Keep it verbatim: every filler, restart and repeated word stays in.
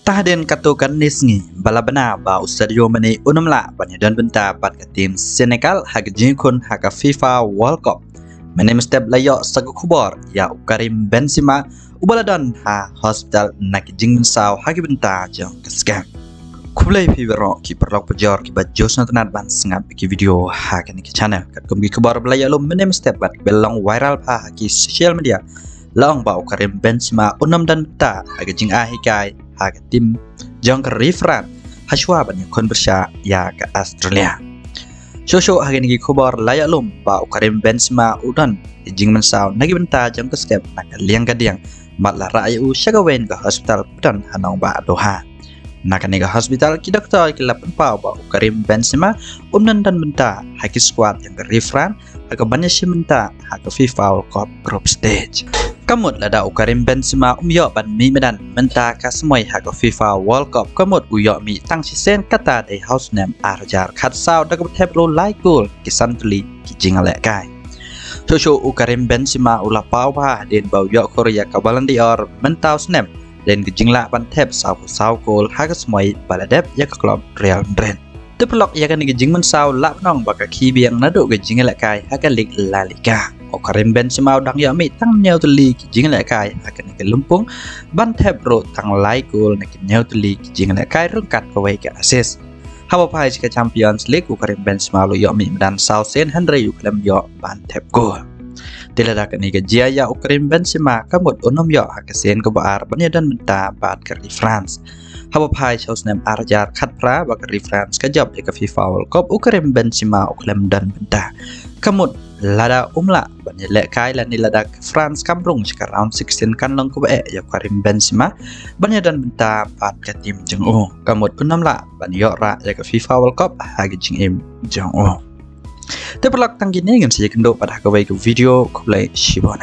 Tang hadien katto katne sngi ba la bna ba u Sadio Mane un ym lah ban ïadon bynta bad ka tim Senegal ha ka jingïakhun ha ka FIFA World Cup. Mynne mynstep la ïoh sa ka khubor ïa u Karim Benzema uba la don ha hospital na ki jingmynsaw ha ki bynta jong ka skhem. Khublei phi baroh ki paralok pajor kiba ju sngewtynnat ban sngap ki video ha kane ka channel. Katkum ki khubor ba la ïoh lum mynne mynstep bad kiba long viral bha ha ki social media, la ong ba u Karim Benzema un ym don bynta ha ka jingïahikai ha ka tim jong ka ri France ha shuwa ban ïakhun pyrshah ïa ka Australia. Shuh shuh ha kine ki khubor la ïoh lum ba u Karim Benzema u don ka jingmynsaw na ki bynta jong ka skhem na ka liang ka diang bad la rah ïa u sha kawei ka hospital ba don ha nongbah Doha. Na kane ka hospital ki doktor ki la pynpaw ba u Karim Benzema um don don bynta ha ki squad jong ka ri France ha kaban ïashim bynta ha ka FIFA World Cup group stage. Kamut lada u Karim Benzema um ïoh ban mih madan mynta ka samoi ha ka FIFA World Cup, kamut u ïoh mih tang shisien, kata dei ha u snem ar hajar khatsaw da kaba thep ruh lai kol, ki san tylli ki jingïalehkai. Shuh shuh u Karim Benzema u la paw bha hadien ba u ïoh khur ïa ka Ballon d'Or mynta u snem hadien ka jinglah ban thep saw phew saw kol ha ka samoi ba la dep ïa ka klub Real Madrid. Te paralok, ïa kane ka jingmynsaw lah ban ong ba ka khie biang naduh ka jingïalehkai ha ka lig La Liga. U Karim Benzema u dang ïoh mih tang hynñiew tylli ki jingïalehkai ha kane ka lympung, ban thep ruh tang lai kol na ki hynñiew tylli ki jingïalehkai ryngkat kawei ka assist. Haba phai sha ka Champions League, u Karim Benzema u la ïoh mih madan saw sien hynrei u khlem ïoh ban thep kol. Te lada kane ka jia ïa u Karim Benzema, kamut un ym ïoh ha ka sien kaba ar ban ïadon bynta bad ka ri France. Haba phai sha u snem ar hajar khatphra ba ka ri France ka jop ïa ka FIFA World Cup, u Karim Benzema u khlem don bynta. Kamut lada um lah ban ïalehkai lane lada ka France kam rung sha ka round sixteen, kan long kaba eh ïa u Karim Benzema ban ïadon bynta bad ka tim jong u. Kamut un ym lah ban ïoh rah ïa ka FIFA World Cup ha ka jingim jong u. Te paralok, tang kine ngin sa ïakynduh pat ha kawei ka video. Khublei shibun.